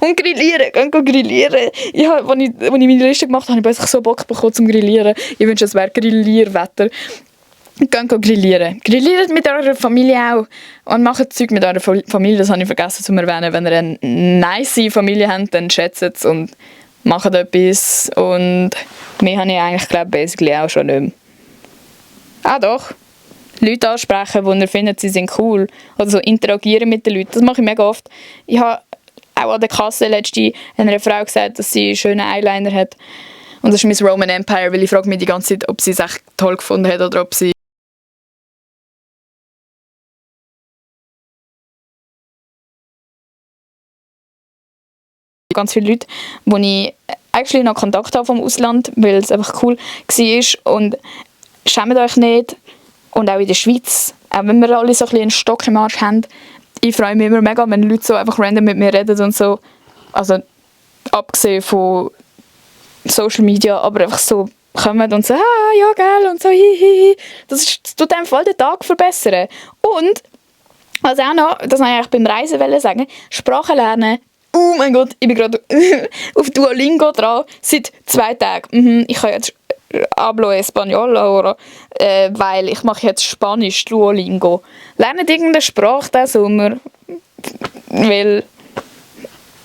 Und grillieren, gehen grillieren. Als ich meine Liste gemacht habe, habe ich so Bock bekommen zum Grillieren. Ich wünsche, es wäre Grillierwetter. Gehen grillieren. Grilliert mit eurer Familie auch. Und macht Zeug mit eurer Familie, das habe ich vergessen zu erwähnen. Wenn ihr eine nice Familie habt, dann schätzt es und macht etwas. Und mehr habe ich eigentlich, glaube basically auch schon nicht mehr. Ah doch. Leute ansprechen, die ihr findet, sie sind cool. Oder so interagieren mit den Leuten. Das mache ich mega oft. Ich habe auch an der Kasse letztens einer Frau gesagt, dass sie einen schönen Eyeliner hat. Und das ist Miss Roman Empire, weil ich frage mich die ganze Zeit, ob sie es echt toll gefunden hat oder ob sie ganz viele Leute, wo ich eigentlich noch Kontakt habe vom Ausland, weil es einfach cool war. Und schämt euch nicht. Und auch in der Schweiz, auch wenn wir alle so ein bisschen einen Stock im Arsch haben, ich freue mich immer mega, wenn Leute so einfach random mit mir reden und so. Also abgesehen von Social Media, aber einfach so kommen und so, ja geil und so, hihihi. Das tut einem voll den Tag verbessern. Und, was auch noch, das wollte ich eigentlich beim Reisen sagen, Sprachen lernen. Oh mein Gott, ich bin gerade auf Duolingo dran, seit 2 Tagen. Ich kann jetzt hablo Español, oder? Weil ich mache jetzt Spanisch, Duolingo. Lernt irgendeine Sprache diesen Sommer, weil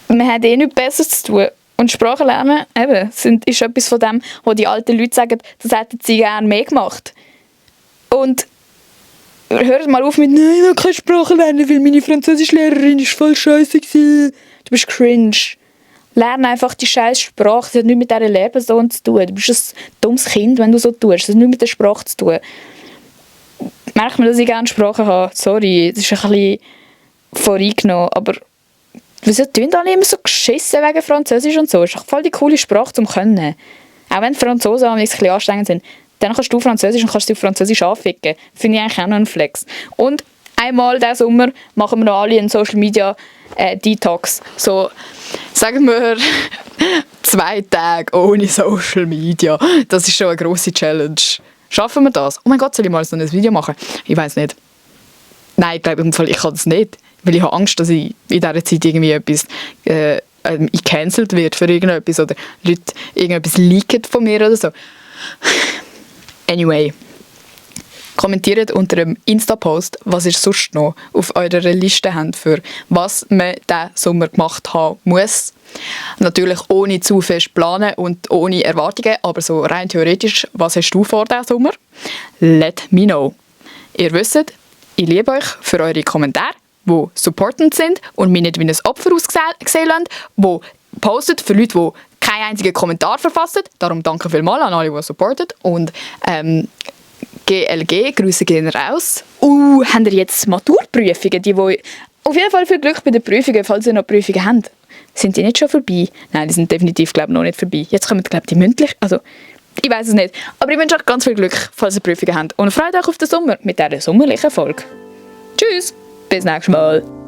man hat eh nichts Besseres zu tun. Und Sprachen lernen eben, ist etwas von dem, wo die alten Leute sagen, das hätten sie gerne mehr gemacht. Und hört mal auf mit, nein, ich will keine Sprache lernen, weil meine Französischlehrerin ist voll scheiße gewesen. Du bist cringe. Lerne einfach die scheiß Sprache. Das hat nichts mit dieser Lehrperson zu tun. Du bist ein dummes Kind, wenn du so tust. Das hat nichts mit der Sprache zu tun. Merkt man, dass ich gerne Sprache habe. Sorry, das ist ein bisschen voreingenommen. Aber wieso tun alle immer so geschissen wegen Französisch und so? Das ist doch voll die coole Sprache zum Können. Auch wenn die Franzosen ein bisschen anstrengend sind. Dann kannst du Französisch und kannst dich auf Französisch anficken. Finde ich eigentlich auch noch ein Flex. Und einmal diesen Sommer machen wir noch alle einen Social Media Detox. So, sagen wir 2 Tage ohne Social Media. Das ist schon eine grosse Challenge. Schaffen wir das? Oh mein Gott, soll ich mal so ein Video machen? Ich weiß nicht. Nein, ich glaube im Fall, ich kann das nicht. Weil ich habe Angst, dass ich in dieser Zeit irgendwie etwas gecancelt wird für irgendetwas oder Leute irgendetwas leaken von mir oder so. Anyway. Kommentiert unter dem Insta-Post, was ihr sonst noch auf eurer Liste habt, für was man diesen Sommer gemacht haben muss. Natürlich ohne zu fest planen und ohne Erwartungen, aber so rein theoretisch, was hast du vor diesen Sommer? Let me know. Ihr wisst, ich liebe euch für eure Kommentare, die supportend sind und mich nicht wie ein Opfer aussehen lassen, die postet für Leute, die keinen einzigen Kommentar verfassen. Darum danke vielmals an alle, die supporten. Und GLG, Grüße gehen raus. Habt ihr jetzt Maturprüfungen? Die auf jeden Fall viel Glück bei den Prüfungen, falls ihr noch Prüfungen habt. Sind die nicht schon vorbei? Nein, die sind definitiv, glaube ich, noch nicht vorbei. Jetzt kommen, glaube ich, die mündlich. Also, ich weiß es nicht. Aber ich wünsche euch ganz viel Glück, falls ihr Prüfungen habt. Und freut euch auf den Sommer mit dieser sommerlichen Folge. Tschüss, bis nächstes Mal.